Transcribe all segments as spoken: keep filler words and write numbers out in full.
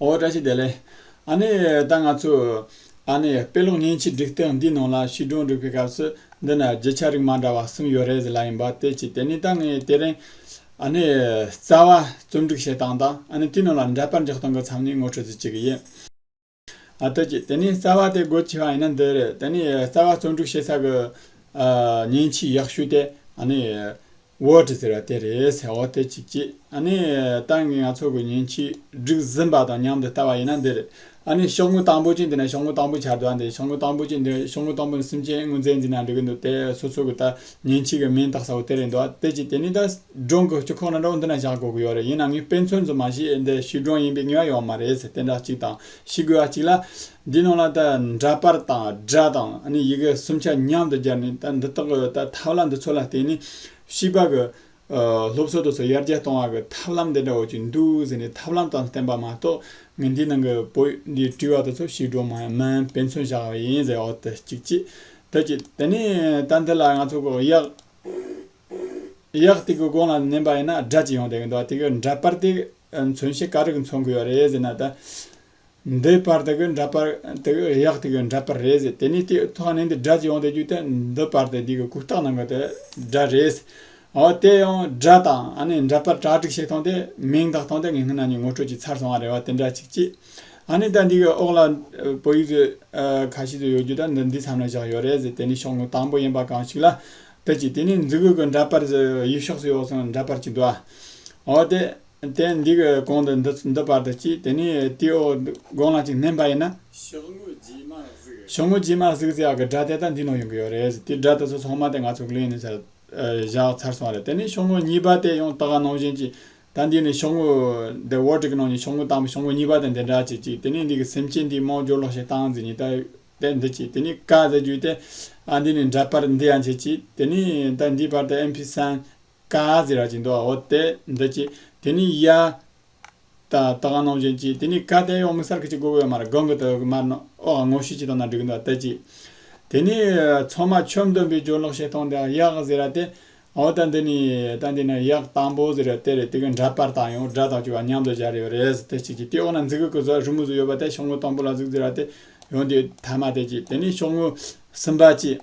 ཨོ་བཀྲ་ཤིས་བདེ་ལེགས། ཨ་ནི་ད་ང་ཚོ་ཨ་ནི་དཔེ་ཀློག་མཉེན་ཆས་སྒྲིག་སྟངས་འདིའི་ནང་ལ་བྱིས་སྒྲུང་སྒྲིག་པའི་སྐབས་སུ་འདི་ན་རྒྱུ་ཆ་རིགས་མ་འདྲ་བ་གསུམ་ཡོད་རེད་ཟེར་ལབ་ཡིན་པ། དེ་གཅིག་དེ་ནས་ད་ངས་དེ་རིང་ཨ་ནི་རྩ་བ་རྩོམ་སྒྲིག་བྱེད་སྟངས་དང་ཨ་ནི་དེའི་ནང་ལ་འདྲ་པར་འཇོག་སྟངས་ཀྱི་ཚབ་ནས་ངོ་སྤྲོད་ཅིག་བྱེད་ཀྱི་ཡིན། ཨ་ད་ཅི་དེ་ནས་རྩ་བ་དེ་སྒོ་ཕྱེ་བ་ཡིན་ན་འདི་རེད། དེ་ནས་རྩ་བ་རྩོམ་སྒྲིག་བྱེད་ས་གི་ཨ་མཉེན་ཆས་ཡག་ཤོས་དེ་ཨ་ནི་ཝར་ཌི་ཟེར་བ་དེ་རེད་ཟེར། འོ་དེ་གཅིག་གཅིག་ཨ་ནི་ད་ངས་ང་ཚོ་གི་མཉེན་ཆས་སྒྲིག་ཟིན་པ་དང་མཉམ་དུ་ལྟ་བ་ཡིན་ན་འདི་རེད། ཨ་ནི་ཤོག་ངོས་དང་པོ་གཅིག་འདི་ན་ཤོག་ངོས་དང་པོ་ཆགས་འདུག་ཨ་འདི་ཤོག་ངོས་དང་པོ་གཅིག་འདི་ཤོག་ངོས་དང་པོ་ནི་སེམས་ཅན་དངོས་རྫས་འཛིན་ན་འགྲིག་གི་འདུག་དེ་སོ་སོ་གི་ད་མཉེན་ཆས་གི་མིང་བཏགས་ས་བོ་དེ་རེད་འདུག་དེ་གཅིག་དེ་ནས་ད་སྒྲུང་གི་སྤྱི་ཁོག་ན་འདྲ་བོ་འདི་ན་བཞག་དགོས་ཀྱི་ཡོད་རེད། ཡིན་ན་ངས་དཔེ་མཚོན་ཙམ་མ་ཤེས་འདི་བྱིས་སྒྲུང་ཡིན་པའི་ངེས་པ་ཡོད་མ་རེད་ཟེར། དེ་འདྲ་གཅིག་དང་ཤེས་དགོས་པ་གཅིག་ལ། འདི་ནང་ལ་ད་འདྲ་པར་དང་སྒྲ་དང་ཨ་ནི་ཡི་གེ་གསུམ་ཆ་མཉམ་དུ་སྦྱར་ནས་ད་འདི་དག་གི་ད་ཐབས་ལམ་འདི་ཚོ་ལ་བརྟེན་ནས་བྱིས་པ་གི་ཨ་སློབ་གསོ་དེ་ཚོ་ཡར་རྒྱས་གཏོང་བ་གི་ཐབས་ལམ་འདི་འདྲ་བོ་ཅིག་འདུག་ཟེར་ནས་ཐབས་ལམ་དང་བསྟན་པ་མ་གཏོགས་ངས་འདིའི་ནང་གི་བོད་འདིའི་དྲི་བ་དེ་ཚོ་བྱིས་སྒྲུང་མ་མིན་དཔེ་མཚོན་བཞག་པ་ཡིན་ཟེར། འོ་དེ་གཅིག་གཅིག་དེ་གཅིག་དེ་ནས་ད་འདི་ལ་ང་ཚོ་གི་གཡག་གཡག་དེ་གི་སྒང་ལ་མནན་པ་ཡིན་ན་སྒྲ་ཅིག་ཡོང་བསྡད་ཀྱི་འདུག་དེ་གི་འདྲ་པར་དེ་མཚོན་བྱེད་ག་རེ་གི་མཚོན་གི་ཡོད་རེད་ཟེར་ན། ད་འདི་པར་དེ་གི་འདྲ་པར་དེ་གི་གཡག་དེ་གི་འདྲ་པར་རེད་ཟེར། དེ་ནས་དེ་ཐོག་ནས་འདི་སྒྲ་ཅིག་ཡོང་བསྡད་རྒྱུ་དེ་འདི་པར་དེ་འདི་གི་གུག་རྟགས་ནང་གི་དེ་སྒྲ་རེད། འོ་དེ་ཡང་སྒྲ་དང་ཨ་ནི་འདྲ་པར་གྲ་སྒྲིག་བྱེད་སྟངས་དེ་མིང་བཏགས་སྟངས་དེ་ངས་སྔོན་ན་ནས་ངོ་སྤྲོད་ཅིག་ཚར་སོང་བ་རེད་བ། དེ་འདྲ་ཅིག་ཅིག་ཨ་ནི་ད་འདི་གི་འོག་ལ་ཨ་བོད་ཡིག་ཟེར་ཨ་ཁ་ཤས་ཟེར་ཡོད་རྒྱུ་ད་འདི་འདི་མཚམས་ལ་བཞག་ཡོད་རེད་ཟེར། དེ་ནི་ཤོག་ངོས་དང་པོ་ཡིན་པ་གང་ཞིག་ལ་དེ་གཅིག་དེ་ནི་མཛུབ་གུ་གི་འདྲ་པར་ཟེར་ཡུལ་ཕྱོགས་སུ་ཡོད་སོང་འདྲ་པར་གཅིག་འདུག་ཨ། འོ་དེ་དེ་འདི་གི་གོང་དུ་འདི་འདི་པར་དུ་གཅིག་དེ་ནི་དེའི་འོག་གོང་ལ་གཅིག་མནན་པ་ཡིན་ན། ཤོག་ངོས་རྗེས་མ་གཟིགས་ཟེར་ཡག་གི་སྒྲ་དེ་ད་འདི་ནང་ཡོང་གི་ཡོད་རེད་ཟེར། དེ་སྒྲ་དེ་ཚོ་ཚང་མ་དེ་ང་ཚོ་གླེང་ནས་ཟེར། བཞག་ཚར་སོང་བ་རེད། དེ་ནས་ཤོག་ངོས་གཉིས་པ་དེ་ཡང་ད་ག་ནང་བཞིན་གྱི་ད་འདི་ནི་ཤོག་ངོས་འདི་ཝར་ཌི་གི་ནང་ནས་ཤོག་ངོས་དང་པོ་ཤོག་ངོས་གཉིས་པ་དེ་འདི་འདྲ་བྱེད་ཅིག་དེ་ནས་འདི་གི་སེམས་ཅན་འདིའི་མིང་སྦྱོར་ཀློག་བྱེད་སྟངས་ཟེར་ནི་ད་དེ་འདི་གཅིག་དེ་ནས་ཀ་ཟེར་རྒྱུ་དེ་ཨ་འདི་ནས་འདྲ་པར་འདི་ཡང་བྱེད་ཅིག་དེ་ནས་ད་འདིའི་བར་དུ་ཨེམ་ཕི་སན་ཀ་ཟེར་ར་ཅིག་འདུག་འོ་དེ་འདི་གཅིག་དེ་ནས་ཡ། ད་ད་ག་ནང་བཞིན་གྱིས་དེ་ནས་ག་དེ་ཡང་དམིགས་བསལ་གྱི་ཅིག་དགོས་ཀྱི་ཡོད་མ་རེད། གང་གི་དེ་མར་ནང་ཨོ་ངོ་ཤེས་ཀྱི་དོན་ན་འགྲིག་གི་འདུག་དེ་གཅིག་དེ་ནས་ཚང་མ་ཁྱོན་བསྡོམས་པའི་སྦྱོར་ཀློག་བྱེད་སྟངས་དེ་གཡག་ཟེར་ར་དེ། ཨོ་ད་འདི་ནས་ད་འདི་ནས་གཡག་དང་པོ་ཟེར་ར་དེ་རེད། དེ་གི་འདྲ་པར་དང་ཡང་སྒྲ་དང་བཅས་པ་མཉམ་དུ་སྦྱར་ཡོད་རེད། དེ་གཅིག་གིས་དེ་འོག་ན་མཛུབ་གུ་གི་བཟོ་རི་མོ་བཟོ་ཡོད་པ་དེ་ཤོག་ངོས་དང་པོ་ལ་གཟིགས་ཟེར་ར་དེ་ཡང་དེ་མཐའ་མ་དེ་གཅིག་དེ་ནས་ཤོག་ངོས་གསུམ་པ་གཅིག་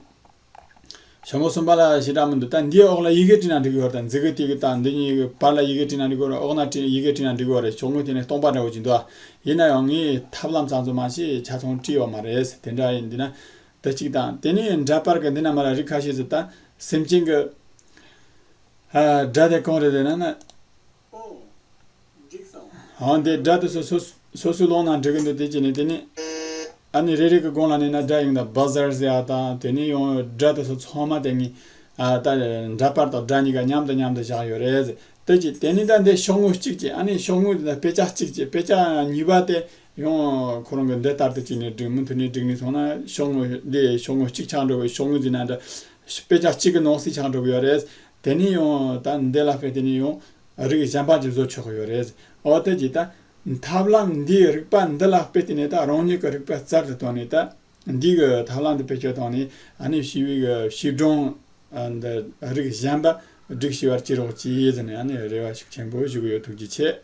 ཤོག་ངོས་གསུམ་པ་ལ་ཞེ་དྲག་མི་འདུག་ད་འདིའི་འོག་ལ་ཡི་གེ་བྲིས་ན་འགྲིག་ཡོད་རེད། ད་མཛུབ་གུ་དེ་གི་ད་འདི་གཉིས་ཀྱི་བར་ལ་ཡི་གེ་བྲིས་ན་འགྲིག་གི་རེད། འོག་ན་བྲིས་ཡི་གེ་བྲིས་ན་འགྲིག་གི་རེད། ཤོག་ངོས་དེ་ནས་སྟོང་པ་འདྲ་བོ་ཅིག་འདུག་ཡིན་ན་ཡང་ངས་ཐབས་ལམ་ཙམ་ཙམ་མ་ཞིག་ཆ་ཚང་བྲིས་ཡོད་མ་རེད། དེ་འདྲ་ཡིན་འདི་ན་དེ་གཅིག་དང་དེ་ནས་འདྲ་པར་གི་འདི་ན་མ་ལ་རིགས་ཁ་ཤས་ཟིག་ད་སེམས་ཅན་གི་ཨ་སྒྲ་དེ་གང་རེད་ཟེར་ན་ན། འོ་འདི་སྒྲ་དེ་སོ་སོ་སོ་སོའི་ཀློག་ན་འགྲིག་གི་འདུག་དེ་བྱས་ནས་དེ་ནས་ཨ་ནི་རེ་རེ་གི་སྒང་ལ་ནས་ན་སྒྲ་ཡོང་ད་བ་ཟར་ཟེར་ཡ་དང་དེ་ནས་ཡང་སྒྲ་དེ་ཚོ་ཚང་མ་དེ་ངས་ཨ་ད་འདྲ་པར་དང་སྒྲ་གཉིས་ཀ་མཉམ་དུ་མཉམ་དུ་བཞག་ཡོད་རེད། དེ་གཅིག་དེ་ནས་ད་འདི་ཤོག་ངོས་གཅིག་གཅིག་ཨ་ནི་ཤོག་ངོས་དེ་དཔེ་ཆ་གཅིག་གཅིག་དཔེ་ཆ་གཉིས་པ་དེ་ཡང་ཁོ་རང་གི་འདི་ལྟར་དུ་བྱས་ནས་སྒྲིག་མུ་མཐུད་ནས་སྒྲིག་ནས་སོང་ན་ཤོག་ངོས་འདི་ཤོག་ངོས་གཅིག་ཆགས་འགྲོ་གི་ཤོག་ངོས་ཟེར་ན་འདྲ་དཔེ་ཆ་གཅིག་གི་ནང་གསེས་ཆགས་འགྲོ་གི་ཡོད་རེད། དེ་ནས་ཡང་ད་འདི་ལ་དཔེ་དེ་ནས་ཡང་རིགས་གཞན་པ་ཅིག་བཟོ་ཆོག་གི་ཡོད་རེད། འོ་དེ་གཅིག་ད་ཐབས་ལམ་འདིའི་རིག་པ་འདི་ལ་དཔེ་དེ་ནས་ད་རང་ཉིད་ཀྱི་རིག་པ་རྩལ་དུ་བཏོན་ནས་ད་འདི་གི་ཐབས་ལམ་འདི་བེད་སྤྱོད་བཏང་ནས་ཨ་ནི་བྱིས་པའི་གི་བྱིས་སྒྲུང་འདི་རིགས་གཞན་པ་སྒྲིག་ཤེས་པར་བྱེད་རོགས་གྱིས་ཟེར་ནས་ཨ་ནི་རེ་བ་ཤུགས་ཆེན་པོ་ཞུ་གི་ཡོད། ཐུགས་རྗེ་ཆེ།